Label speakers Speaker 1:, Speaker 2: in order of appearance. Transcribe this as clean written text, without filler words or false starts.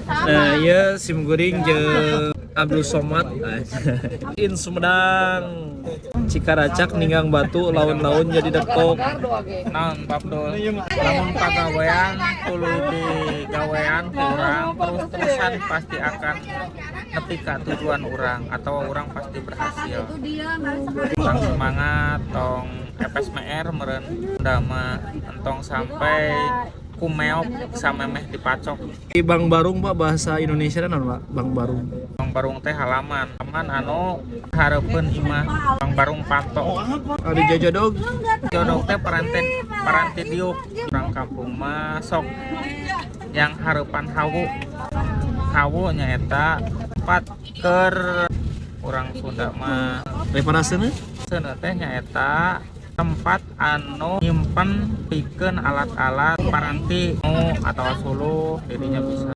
Speaker 1: Nah, ieu sim kuring jeung Abdul Somad in Sumedang. Cikaracak ninggang batu, laun-laun jadi dekok.
Speaker 2: Naon, Pak Abdul? Lamun pagawean tuluy digawean ku urang terus-terusan, pasti akan nepi ka tujuan urang atau urang pasti berhasil. Tong semangat, tong FSMR meureun dama, entong sampai ku meok samemeh dipacok.
Speaker 1: Di Bang Barung, Pak, bahasa Indonesia naon, Pak? Bang Barung.
Speaker 2: Bang Barung teh halaman, halaman anu hareupeun imah. Bang Barung pato.
Speaker 1: Adi jajodog.
Speaker 2: Jodog teh paranti, paranti diuk. Urang kampung mah sok yang hareupan hawu. Hawu nyaeta tempat keur urang Sunda mah.
Speaker 1: Reparasena?
Speaker 2: Seuneu teh nyaeta tempat anu nyimpen pikeun alat-alat paranti nu atau suluh, jadinya bisa.